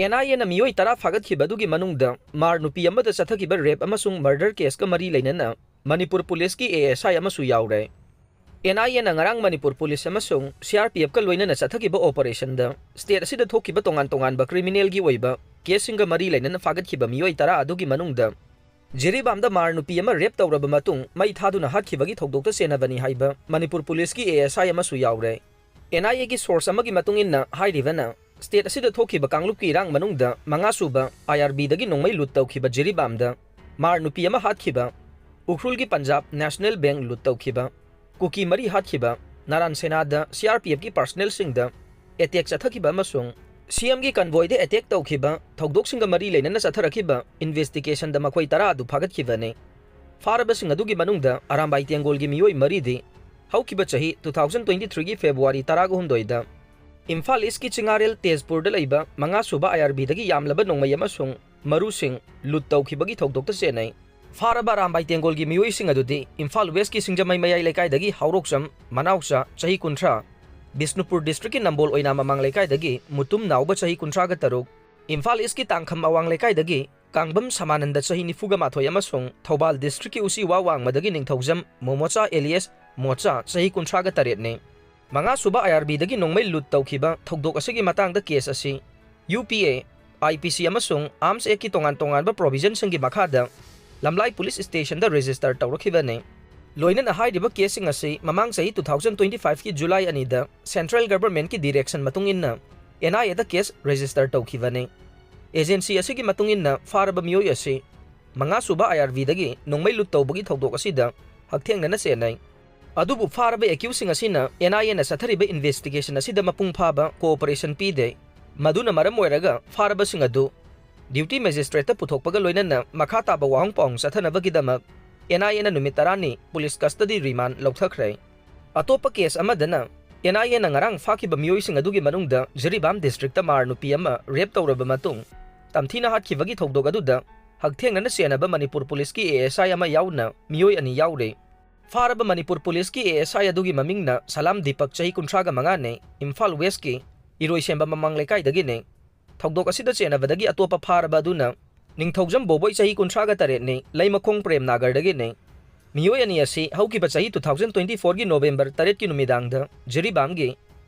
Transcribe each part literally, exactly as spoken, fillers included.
And ꯑꯥꯏ ꯑꯦꯅ ꯃꯤꯑꯣꯏ ꯇꯔꯥ ꯐꯥꯒꯠꯈꯤꯕ ꯑꯗꯨꯒꯤ ꯃꯅꯨꯡꯗ ꯃꯥꯔ ꯅꯨꯄꯤ ꯑꯃꯗ ꯆꯠꯊꯈꯤꯕ ꯔꯦꯞ ꯑꯃꯁꯨꯡ ꯃꯔꯗꯔ ꯀꯦꯁꯀ ꯃꯔꯤ ꯂꯩꯅꯅ ꯃꯅꯤꯄꯨꯔ ꯄꯨꯂꯤꯁꯀꯤ ꯑꯦ ꯑꯦꯁ ꯑꯥꯏ ꯑꯃꯁꯨ ꯌꯥꯎꯔꯦ꯫ ꯑꯦꯟ ꯑꯥꯏ ꯑꯦꯅ ꯉꯔꯥꯡ ꯃꯅꯤꯄꯨꯔ ꯄꯨꯂꯤꯁ ꯑꯃꯁꯨꯡ ꯁꯤ ꯑꯥꯔ ꯄꯤ ꯑꯦꯐꯀ ꯂꯣꯏꯅꯅ ꯆꯠꯊꯈꯤꯕ ꯑꯣꯄꯔꯦꯁꯟꯗ ꯁ꯭ꯇꯦꯠ ꯑꯁꯤꯗ ꯊꯣꯛꯈꯤꯕ ꯇꯣꯉꯥꯟ ꯇꯣꯉꯥꯟꯕ ꯀ꯭ꯔꯤꯃꯤꯅꯦꯜꯒꯤ ꯑꯣꯏꯕ ꯀꯦꯁꯁꯤꯡꯒ ꯃꯔꯤ ꯂꯩꯅꯅ ꯐꯥꯒꯠꯈꯤꯕ ꯃꯤꯑꯣꯏ ꯇꯔꯥ ꯑꯗꯨꯒꯤ ꯃꯅꯨꯡꯗ ꯖꯤꯔꯤꯕꯥꯝꯗ ꯃꯥꯔ ꯅꯨꯄꯤ ꯑꯃ ꯔꯦꯞ ꯇꯧꯔꯕ ꯃꯇꯨꯡ ꯃꯩ ꯊꯥꯗꯨꯅ ꯍꯥꯠꯈꯤꯕꯒꯤ ꯊꯧꯗꯣꯛꯇ ꯆꯦꯟꯅꯕꯅꯤ ꯍꯥꯏꯕ ꯃꯅꯤꯄꯨꯔ ꯄꯨꯂꯤꯁꯀꯤ ꯑꯦ ꯑꯦꯁ ꯑꯥꯏ ꯑꯃꯁꯨ ꯌꯥꯎꯔꯦ꯫ ꯑꯦꯟ ꯑꯥꯏ ꯑꯦꯒꯤ ꯁꯣꯔꯁ ꯑꯃꯒꯤ ꯃꯇꯨꯡ ꯏꯟꯅ ꯍꯥꯏꯔꯤꯕꯅ, ꯁ꯭ꯇꯦꯠ ꯑꯁꯤꯗ ꯊꯣꯛꯈꯤꯕ ꯀꯥꯡꯂꯨꯞꯀꯤ ꯏꯔꯥꯡ ꯃꯅꯨꯡꯗ ꯃꯉꯥ ꯁꯨꯕ ꯑꯥꯏ ꯑꯥꯔ ꯕꯤꯗꯒꯤ ꯅꯣꯡꯃꯩ ꯂꯨꯠ ꯇꯧꯈꯤꯕ ꯖꯤꯔꯤꯕꯥꯝꯗ ꯃꯥꯔ ꯅꯨꯄꯤ ꯑꯃ ꯍꯥꯠꯈꯤꯕ, ꯎꯈ꯭ꯔꯨꯜꯒꯤ ꯄꯟꯖꯥꯕ ꯅꯦꯁꯅꯦꯜ ꯕꯦꯡꯛ ꯂꯨꯠ ꯇꯧꯈꯤꯕ, ꯀꯨꯀꯤ ꯃꯔꯤ ꯍꯥꯠꯈꯤꯕ, ꯅꯥꯔꯥꯟ ꯁꯦꯅꯥꯗ ꯁꯤ ꯑꯥꯔ ꯄꯤ ꯑꯦꯐꯀꯤ ꯄꯥꯔꯁꯅꯦꯜꯁꯤꯡꯗ ꯑꯦꯇꯦꯛ ꯆꯠꯊꯈꯤꯕ ꯑꯃꯁꯨꯡ ꯁꯤ ꯑꯦꯝꯒꯤ ꯀꯟꯚꯣꯏꯗ ꯑꯦꯇꯦꯛ ꯇꯧꯈꯤꯕ ꯊꯧꯗꯣꯛꯁꯤꯡꯒ ꯃꯔꯤ ꯂꯩꯅꯅ ꯆꯠꯊꯔꯛꯈꯤꯕ ꯏꯟꯚꯦꯁꯇꯤꯒꯦꯁꯟꯗ ꯃꯈꯣꯏ ꯇꯔꯥ ꯑꯗꯨ ꯐꯥꯒꯠꯈꯤꯕꯅꯤ꯫ ꯐꯥꯔꯕꯁꯤꯡ ꯑꯗꯨꯒꯤ ꯃꯅꯨꯡꯗ ꯑꯔꯥꯝꯕꯥꯏ ꯇꯦꯡꯒꯣꯜꯒꯤ ꯃꯤꯑꯣꯏ ꯃꯔꯤꯗꯤ ꯍꯧꯈꯤꯕ ꯆꯍꯤ two thousand twenty threeꯒꯤ ꯐꯦꯕ꯭ꯔꯨꯋꯥꯔꯤ ꯇꯔꯥꯒ ꯍꯨꯝꯗꯣꯏꯗ ꯏꯝꯐꯥꯜ ꯏꯁꯀꯤ ꯆꯤꯉꯥꯔꯦꯜ ꯇꯦꯖꯄꯨꯔꯗ ꯂꯩꯕ ꯃꯉꯥ ꯁꯨꯕ ꯑꯥꯏ ꯑꯥꯔ ꯕꯤꯗꯒꯤ ꯌꯥꯝꯂꯕ ꯅꯣꯡꯃꯩ ꯑꯃꯁꯨꯡ ꯃꯔꯨꯁꯤꯡ ꯂꯨꯠ ꯇꯧꯈꯤꯕꯒꯤ ꯊꯧꯗꯣꯛꯇ ꯆꯦꯟꯅꯩ꯫ ꯐꯥꯔꯕ ꯑꯔꯥꯝꯕꯥꯏ ꯇꯦꯡꯒꯣꯜꯒꯤ ꯃꯤꯑꯣꯏꯁꯤꯡ ꯑꯗꯨꯗꯤ ꯏꯝꯐꯥꯜ ꯋꯦꯁꯀꯤ ꯁꯤꯡꯖꯃꯩ ꯃꯌꯥꯏ ꯂꯩꯀꯥꯏꯗꯒꯤ ꯍꯥꯎꯔꯣꯛꯆꯝ ꯃꯅꯥꯎꯆꯥ, ꯆꯍꯤ ꯀꯨꯟꯊ꯭ꯔꯥ, ꯕꯤꯁꯅꯨꯄꯨꯔ ꯗꯤꯁꯇ꯭ꯔꯤꯛꯀꯤ ꯅꯝꯕꯣꯜ ꯑꯣꯏꯅꯥꯝ ꯃꯃꯥꯡ ꯂꯩꯀꯥꯏꯗꯒꯤ ꯃꯨꯇꯨꯝ ꯅꯥꯎꯕ, ꯆꯍꯤ ꯀꯨꯟꯊ꯭ꯔꯥꯒ ꯇꯔꯨꯛ, ꯏꯝꯐꯥꯜ ꯏꯁꯀꯤ ꯇꯥꯡꯈꯝ ꯑꯋꯥꯡ ꯂꯩꯀꯥꯏꯗꯒꯤ ꯀꯥꯡꯕꯝ ꯁꯃꯥꯅꯟꯗ, ꯆꯍꯤ ꯅꯤꯐꯨꯒ ꯃꯥꯊꯣꯏ, ꯑꯃꯁꯨꯡ ꯊꯧꯕꯥꯜ ꯗꯤꯁꯇ꯭ꯔꯤꯛꯀꯤ ꯎꯆꯤꯋꯥ ꯋꯥꯡꯃꯗꯒꯤ ꯅꯤꯡꯊꯧꯖꯝ ꯃꯣꯃꯣꯆꯥ ꯑꯦꯂꯤꯌꯁ ꯃꯣꯆꯥ, ꯆꯍꯤ ꯀꯨꯟꯊ꯭ꯔꯥꯒ ꯇꯔꯦꯠꯅꯤ꯫ ꯃꯉꯥ ꯁꯨꯕ ꯑꯥꯏ ꯑꯥꯔ ꯕꯤꯗꯒꯤ ꯅꯣꯡꯃꯩ ꯂꯨꯠ ꯇꯧꯈꯤꯕ ꯊꯧꯗꯣꯛ ꯑꯁꯤꯒꯤ ꯃꯇꯥꯡꯗ ꯀꯦꯁ ꯑꯁꯤ U P A, I P ꯁꯤ ꯑꯃꯁꯨꯡ ꯑꯥꯔꯝꯁ ꯑꯦꯛꯀꯤ ꯇꯣꯉꯥꯟ ꯇꯣꯉꯥꯟꯕ ꯄ꯭ꯔꯣꯚꯤꯖꯟꯁꯤꯡꯒꯤ ꯃꯈꯥꯗ ꯂꯝꯂꯥꯏ ꯄꯨꯂꯤꯁ ꯁ꯭ꯇꯦꯁꯟꯗ ꯔꯦꯖꯤꯁꯇꯔ ꯇꯧꯔꯛꯈꯤꯕꯅꯤ꯫ ꯂꯣꯏꯅꯅ ꯍꯥꯏꯔꯤꯕ ꯀꯦꯁꯁꯤꯡ ꯑꯁꯤ ꯃꯃꯥꯡ ꯆꯍꯤ two thousand twenty fiveꯀꯤ ꯖꯨꯂꯥꯏ ꯑꯅꯤꯗ ꯁꯦꯟꯇ꯭ꯔꯦꯜ ꯒꯚꯔꯟꯃꯦꯟꯠꯀꯤ ꯗꯤꯔꯦꯛꯁꯟ ꯃꯇꯨꯡ ꯏꯟꯅ ꯑꯦꯟ ꯑꯥꯏ ꯑꯦꯗ ꯀꯦꯁ ꯔꯦꯖꯤꯁꯇꯔ ꯇꯧꯈꯤꯕꯅꯤ꯫ ꯑꯦꯖꯦꯟꯁꯤ ꯑꯁꯤꯒꯤ ꯃꯇꯨꯡ ꯏꯟꯅ ꯐꯥꯔꯕ ꯃꯤꯑꯣꯏ ꯑꯁꯤ ꯃꯉꯥ ꯁꯨꯕ ꯑꯥꯏ ꯑꯥꯔ ꯕꯤꯗꯒꯤ ꯅꯣꯡꯃꯩ ꯂꯨꯠ ꯇꯧꯕꯒꯤ ꯊꯧꯗꯣꯛ ꯑꯁꯤꯗ ꯍꯛꯊꯦꯡꯅꯅ ꯆꯦꯟꯅꯩ꯫ ꯑꯗꯨꯕꯨ ꯐꯥꯔꯕ ꯑꯦꯀ꯭ꯌꯨꯁꯁꯤꯡ ꯑꯁꯤꯅ ꯑꯦꯟ ꯑꯥꯏ ꯑꯦꯅ ꯆꯠꯊꯔꯤꯕ ꯏꯟꯚꯦꯁꯇꯤꯒꯦꯁꯟ ꯑꯁꯤꯗ ꯃꯄꯨꯡ ꯐꯥꯕ ꯀꯣꯑꯣꯄꯔꯦꯁꯟ ꯄꯤꯗꯦ꯫ ꯃꯗꯨꯅ ꯃꯔꯝ ꯑꯣꯏꯔꯒ ꯐꯥꯔꯕꯁꯤꯡ ꯑꯗꯨ ꯗ꯭ꯌꯨꯇꯤ ꯃꯦꯖꯤꯁꯇ꯭ꯔꯦꯠꯇ ꯄꯨꯊꯣꯛꯄꯒ ꯂꯣꯏꯅꯅ ꯃꯈꯥ ꯇꯥꯕ ꯋꯥꯍꯪ ꯄꯥꯎꯍꯪ ꯆꯠꯊꯅꯕꯒꯤꯗꯃꯛ ꯑꯦꯟ ꯑꯥꯏ ꯑꯦꯅ ꯅꯨꯃꯤꯠ ꯇꯔꯥꯅꯤ ꯄꯨꯂꯤꯁ ꯀꯁꯇꯗꯤ ꯔꯤꯃꯥꯟ ꯂꯧꯊꯈ꯭ꯔꯦ꯫ ꯑꯇꯣꯞꯄ ꯀꯦꯁ ꯑꯃꯗꯅ, ꯑꯦꯟ ꯑꯥꯏ ꯑꯦꯅ ꯉꯔꯥꯡ ꯐꯥꯈꯤꯕ ꯃꯤꯑꯣꯏꯁꯤꯡ ꯑꯗꯨꯒꯤ ꯃꯅꯨꯡꯗ ꯖꯤꯔꯤꯕꯥꯝ ꯗꯤꯁꯇ꯭ꯔꯤꯛꯇ ꯃꯥꯔ ꯅꯨꯄꯤ ꯑꯃ ꯔꯦꯞ ꯇꯧꯔꯕ ꯃꯇꯨꯡ ꯇꯝꯊꯤꯅ ꯍꯥꯠꯈꯤꯕꯒꯤ ꯊꯧꯗꯣꯛ ꯑꯗꯨꯗ ꯍꯛꯊꯦꯡꯅꯅ ꯆꯦꯟꯅꯕ ꯃꯅꯤꯄꯨꯔ ꯄꯨꯂꯤꯁꯀꯤ ꯑꯦ ꯑꯦꯁ ꯑꯥꯏ ꯑꯃ ꯌꯥꯎꯅ ꯃꯤꯑꯣꯏ ꯑꯅꯤ ꯌꯥꯎꯔꯤ꯫ ꯐꯥꯔꯕ ꯃꯅꯤꯄꯨꯔ ꯄꯨꯂꯤꯁꯀꯤ ꯑꯦ ꯑꯦꯁ ꯑꯥꯏ ꯑꯗꯨꯒꯤ ꯃꯃꯤꯡꯅ ꯁꯂꯥꯝ ꯗꯤꯄꯛ, ꯆꯍꯤ ꯀꯨꯟꯊ꯭ꯔꯥꯒ ꯃꯉꯥꯅꯤ, ꯏꯝꯐꯥꯜ ꯋꯦꯁꯀꯤ ꯏꯔꯣꯏꯁꯦꯝꯕ ꯃꯃꯥꯡ ꯂꯩꯀꯥꯏꯗꯒꯤꯅꯤ꯫ ꯊꯧꯗꯣꯛ ꯑꯁꯤꯗ ꯆꯦꯟꯅꯕꯗꯒꯤ ꯑꯇꯣꯞꯄ ꯐꯥꯔꯕ ꯑꯗꯨꯅ ꯅꯤꯡꯊꯧꯖꯝ ꯕꯣꯕꯣꯏ, ꯆꯍꯤ ꯀꯨꯟꯊ꯭ꯔꯥꯒ ꯇꯔꯦꯠꯅꯤ, ꯂꯩꯃꯈꯣꯡ ꯄ꯭ꯔꯦꯝꯅꯥꯒꯔꯗꯒꯤꯅꯤ꯫ ꯃꯤꯑꯣꯏ ꯑꯅꯤ ꯑꯁꯤ ꯍꯧꯈꯤꯕ ꯆꯍꯤ two thousand twenty fourꯒꯤ November ꯇꯔꯦꯠꯀꯤ ꯅꯨꯃꯤꯗꯥꯡꯗ ꯖꯤꯔꯤꯕꯥꯝꯒꯤ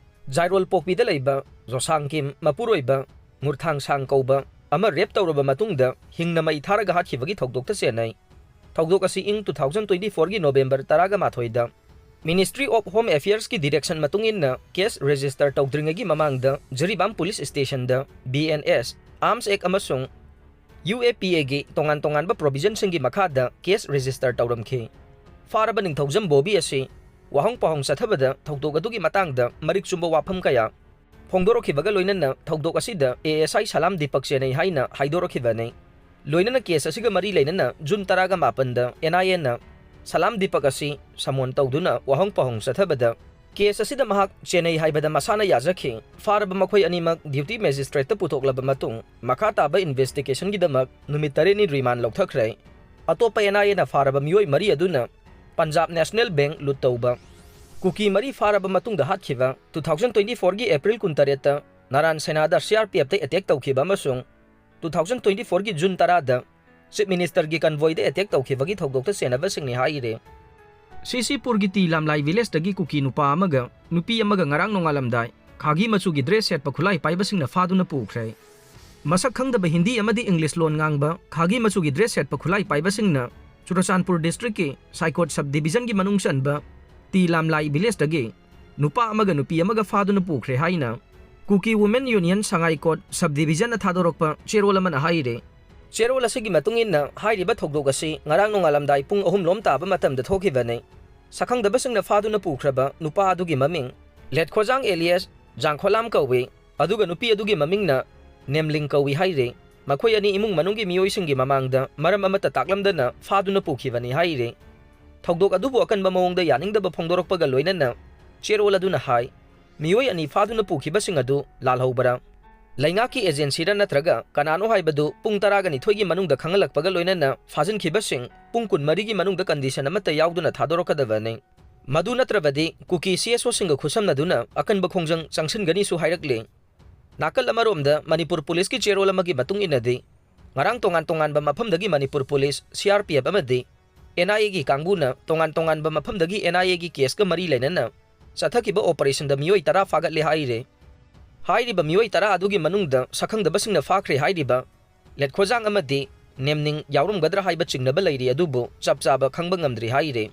ꯖꯥꯏꯔꯣꯜ ꯄꯣꯛꯄꯤꯗ ꯂꯩꯕ ꯖꯣꯁꯥꯡꯀꯤꯝ ꯃꯄꯨꯔꯣꯏꯕ ꯃꯨꯔꯊꯥꯡꯁꯥꯡ ꯀꯧꯕ ꯑꯃ rape ꯇꯧꯔꯕ ꯃꯇꯨꯡꯗ ꯍꯤꯡꯅ ꯃꯩ ꯊꯥꯔꯒ ꯍꯥꯠꯈꯤꯕꯒꯤ ꯊꯧꯗꯣꯛꯇ ꯆꯦꯟꯅꯩ꯫ ꯊꯧꯗꯣꯛ ꯑꯁꯤ ꯏꯪ two thousand twenty fourꯒꯤ November ꯇꯔꯥꯒ ꯃꯥꯊꯣꯏꯗ Ministry of Home Affairsꯀꯤ direction ꯃꯇꯨꯡ ꯏꯟꯅ case register ꯇꯧꯗ꯭ꯔꯤꯉꯩꯒꯤ ꯃꯃꯥꯡꯗ Jiribam police stationꯗ B N S, Arms Act ꯑꯃꯁꯨꯡ U A P Aꯒꯤ ꯇꯣꯉꯥꯟ ꯇꯣꯉꯥꯟꯕ provisionꯁꯤꯡꯒꯤ ꯃꯈꯥꯗ case register ꯇꯧꯔꯝꯈꯤ꯫ ꯐꯥꯔꯕ ꯅꯤꯡꯊꯧꯖꯝ ꯕꯣꯕꯤ ꯑꯁꯤ ꯋꯥꯍꯣꯡ ꯄꯥꯎꯍꯣꯡ ꯆꯠꯊꯕꯗ ꯊꯧꯗꯣꯛ ꯑꯗꯨꯒꯤ ꯃꯇꯥꯡꯗ ꯃꯔꯤꯛ ꯆꯨꯝꯕ ꯋꯥꯐꯝ ꯀꯌꯥ ꯐꯣꯡꯗꯣꯔꯛꯈꯤꯕꯒ ꯂꯣꯏꯅꯅ ꯊꯧꯗꯣꯛ ꯑꯁꯤꯗ A S I ꯁꯂꯥꯝ ꯗꯤꯄꯛ ꯆꯦꯟꯅꯩ ꯍꯥꯏꯅ ꯍꯥꯏꯗꯣꯔꯛꯈꯤꯕꯅꯤ꯫ ꯂꯣꯏꯅꯅ case ꯑꯁꯤꯒ ꯃꯔꯤ ꯂꯩꯅꯅ June ꯇꯔꯥꯒ ꯃꯥꯄꯟꯗ N I Aꯅ ꯁꯂꯥꯝ ꯗꯤꯄꯛ ꯑꯁꯤ summon ꯇꯧꯗꯨꯅ ꯋꯥꯍꯣꯡ ꯄꯥꯎꯍꯣꯡ ꯆꯠꯊꯕꯗ case ꯑꯁꯤꯗ ꯃꯍꯥꯛ ꯆꯦꯟꯅꯩ ꯍꯥꯏꯕꯗ ꯃꯁꯥꯅ ꯌꯥꯖꯈꯤ꯫ ꯐꯥꯔꯕ ꯃꯈꯣꯏ ꯑꯅꯤꯃꯛ duty magistrateꯇ ꯄꯨꯊꯣꯛꯂꯕ ꯃꯇꯨꯡ ꯃꯈꯥ ꯇꯥꯕ investigationꯒꯤꯗꯃꯛ ꯅꯨꯃꯤꯠ ꯇꯔꯦꯠꯅꯤ remand ꯂꯧꯊꯈ꯭ꯔꯦ꯫ ꯑꯇꯣꯞꯄ N I Aꯅ ꯐꯥꯔꯕ ꯃꯤꯑꯣꯏ ꯃꯔꯤ ꯑꯗꯨꯅ Punjab National Bank loot ꯇꯧꯕ, ꯀꯨꯀꯤ ꯃꯔꯤ ꯐꯥꯔꯕ ꯃꯇꯨꯡꯗ ꯍꯥꯠꯈꯤꯕ, two thousand twenty fourꯒꯤ April ꯀꯨꯟꯇꯔꯦꯠꯇ ꯅꯥꯔꯥꯟ ꯁꯦꯅꯥꯗ C R P Fꯇ attack ꯇꯧꯈꯤꯕ ꯑꯃꯁꯨꯡ two thousand twenty fourꯒꯤ June ꯇꯔꯥꯗ Chief Ministerꯒꯤ convoyꯗ attack ꯇꯧꯈꯤꯕꯒꯤ ꯊꯧꯗꯣꯛꯇ ꯆꯦꯟꯅꯕꯁꯤꯡꯅꯤ ꯍꯥꯏꯔꯤ꯫ ꯁꯤꯁꯤꯄꯨꯔꯒꯤ ꯇꯤ ꯂꯥꯝꯂꯥꯏ villageꯇꯒꯤ ꯀꯨꯀꯤ ꯅꯨꯄꯥ ꯑꯃꯒ ꯅꯨꯄꯤ ꯑꯃꯒ ꯉꯔꯥꯡ ꯅꯣꯡꯉꯥꯜꯂꯝꯗꯥꯏ ꯈꯥꯒꯤ ꯃꯆꯨꯒꯤ dress ꯁꯦꯠꯄ ꯈꯨꯠꯂꯥꯏ ꯄꯥꯏꯕꯁꯤꯡꯅ ꯐꯥꯗꯨꯅ ꯄꯨꯈ꯭ꯔꯦ꯫ ꯃꯁꯛ ꯈꯪꯗꯕ ꯍꯤꯟꯗꯤ ꯑꯃꯗꯤ English ꯂꯣꯟ ꯉꯥꯡꯕ ꯈꯥꯒꯤ ꯃꯆꯨꯒꯤ dress ꯁꯦꯠꯄ ꯈꯨꯠꯂꯥꯏ ꯄꯥꯏꯕꯁꯤꯡꯅ ꯆꯨꯔꯆꯥꯟꯄꯨꯔ districtꯀꯤ ꯁꯥꯏꯀꯣꯠ sub divisionꯒꯤ ꯃꯅꯨꯡ ꯆꯟꯕ ꯇꯤ ꯂꯥꯝꯂꯥꯏ villageꯇꯒꯤ ꯅꯨꯄꯥ ꯑꯃꯒ ꯅꯨꯄꯤ ꯑꯃꯒ ꯐꯥꯗꯨꯅ ꯄꯨꯈ꯭ꯔꯦ ꯍꯥꯏꯅ Kuki Women Union ꯁꯉꯥꯏꯀꯣꯠ sub divisionꯅ ꯊꯥꯗꯣꯔꯛꯄ ꯆꯦꯔꯣꯜ ꯑꯃꯅ ꯍꯥꯏꯔꯤ꯫ ꯆꯦꯔꯣꯜ ꯑꯁꯤꯒꯤ ꯃꯇꯨꯡ ꯏꯟꯅ ꯍꯥꯏꯔꯤꯕ ꯊꯧꯗꯣꯛ ꯑꯁꯤ ꯉꯔꯥꯡ ꯅꯣꯡꯉꯥꯜꯂꯝꯗꯥꯏ ꯄꯨꯡ ꯑꯍꯨꯝ ꯂꯣꯝ ꯇꯥꯕ ꯃꯇꯝꯗ ꯊꯣꯛꯈꯤꯕꯅꯤ꯫ ꯁꯛꯈꯪꯗꯕꯁꯤꯡꯅ ꯐꯥꯗꯨꯅ ꯄꯨꯈ꯭ꯔꯕ ꯅꯨꯄꯥ ꯑꯗꯨꯒꯤ ꯃꯃꯤꯡ ꯂꯦꯠꯈꯣꯖꯥꯡ alias ꯖꯥꯡꯈꯣꯂꯥꯝ ꯀꯧꯏ, ꯑꯗꯨꯒ ꯅꯨꯄꯤ ꯑꯗꯨꯒꯤ ꯃꯃꯤꯡꯅ ꯅꯦꯝꯂꯤꯡ ꯀꯧꯏ ꯍꯥꯏꯔꯤ꯫ ꯃꯈꯣꯏ ꯑꯅꯤ ꯏꯃꯨꯡ ꯃꯅꯨꯡꯒꯤ ꯃꯤꯑꯣꯏꯁꯤꯡꯒꯤ ꯃꯃꯥꯡꯗ ꯃꯔꯝ ꯑꯃꯠꯇ ꯇꯥꯛꯂꯝꯗꯅ ꯐꯥꯗꯨꯅ ꯄꯨꯈꯤꯕꯅꯤ ꯍꯥꯏꯔꯤ꯫ ꯊꯧꯗꯣꯛ ꯑꯗꯨꯕꯨ ꯑꯀꯟꯕ ꯃꯑꯣꯡꯗ ꯌꯥꯅꯤꯡꯗꯕ ꯐꯣꯡꯗꯣꯔꯛꯄꯒ ꯂꯣꯏꯅꯅ ꯆꯦꯔꯣꯜ ꯑꯗꯨꯅ ꯍꯥꯏ, ꯃꯤꯑꯣꯏ ꯑꯅꯤ ꯐꯥꯗꯨꯅ ꯄꯨꯈꯤꯕꯁꯤꯡ ꯑꯗꯨ ꯂꯥꯜꯍꯧꯕꯔꯥ? ꯂꯩꯉꯥꯛꯀꯤ agencyꯔ ꯅꯠꯇ꯭ꯔꯒ ꯀꯅꯥꯅꯣ ꯍꯥꯏꯕꯗꯨ ꯄꯨꯡ ꯇꯔꯥꯒ ꯅꯤꯊꯣꯏꯒꯤ ꯃꯅꯨꯡꯗ ꯈꯪꯍꯜꯂꯛꯄꯒ ꯂꯣꯏꯅꯅ ꯐꯥꯖꯤꯟꯈꯤꯕꯁꯤꯡ ꯄꯨꯡ ꯀꯨꯟꯃꯔꯤꯒꯤ ꯃꯅꯨꯡꯗ condition ꯑꯃꯠꯇ ꯌꯥꯎꯗꯅ ꯊꯥꯗꯣꯔꯛꯀꯗꯕꯅꯤ꯫ ꯃꯗꯨ ꯅꯠꯇ꯭ꯔꯕꯗꯤ ꯀꯨꯀꯤ C S Oꯁꯤꯡꯒ ꯈꯨꯠꯁꯝꯅꯗꯨꯅ ꯑꯀꯟꯕ ꯈꯣꯡꯖꯪ ꯆꯪꯁꯤꯟꯒꯅꯤꯁꯨ ꯍꯥꯏꯔꯛꯂꯤ꯫ ꯅꯥꯀꯜ ꯑꯃꯔꯣꯝꯗ ꯃꯅꯤꯄꯨꯔ ꯄꯨꯂꯤꯁꯀꯤ ꯆꯦꯔꯣꯜ ꯑꯃꯒꯤ ꯃꯇꯨꯡ ꯏꯟꯅꯗꯤ, ꯉꯔꯥꯡ ꯇꯣꯉꯥꯟ ꯇꯣꯉꯥꯟꯕ ꯃꯐꯝꯗꯒꯤ Manipur police, C R P F ꯑꯃꯗꯤ ꯑꯦꯟ ꯑꯥꯏ ꯑꯦꯒꯤ ꯀꯥꯡꯕꯨꯅ ꯇꯣꯉꯥꯟ ꯇꯣꯉꯥꯟꯕ ꯃꯐꯝꯗꯒꯤ ꯑꯦꯟ ꯑꯥꯏ ꯑꯦꯒꯤ ꯀꯦꯁꯀ ꯃꯔꯤ ꯂꯩꯅꯅ ꯆꯠꯊꯈꯤꯕ ꯑꯣꯄꯔꯦꯁꯟꯗ ꯃꯤꯑꯣꯏ ꯇꯔꯥ ꯐꯥꯒꯠꯂꯦ ꯍꯥꯏꯔꯦ꯫ ꯍꯥꯏꯔꯤꯕ ꯃꯤꯑꯣꯏ ꯇꯔꯥ ꯑꯗꯨꯒꯤ ꯃꯅꯨꯡꯗ ꯁꯛꯈꯪꯗꯕꯁꯤꯡꯅ ꯐꯥꯈ꯭ꯔꯦ ꯍꯥꯏꯔꯤꯕ ꯂꯦꯠꯈꯣꯖꯥꯡ ꯑꯃꯗꯤ ꯅꯦꯝꯅꯤꯡ ꯌꯥꯎꯔꯝꯒꯗ꯭ꯔꯥ ꯍꯥꯏꯕ ꯆꯤꯡꯅꯕ ꯂꯩꯔꯤ, ꯑꯗꯨꯕꯨ ꯆꯞ ꯆꯥꯕ ꯈꯪꯕ ꯉꯝꯗ꯭ꯔꯤ ꯍꯥꯏꯔꯦ꯫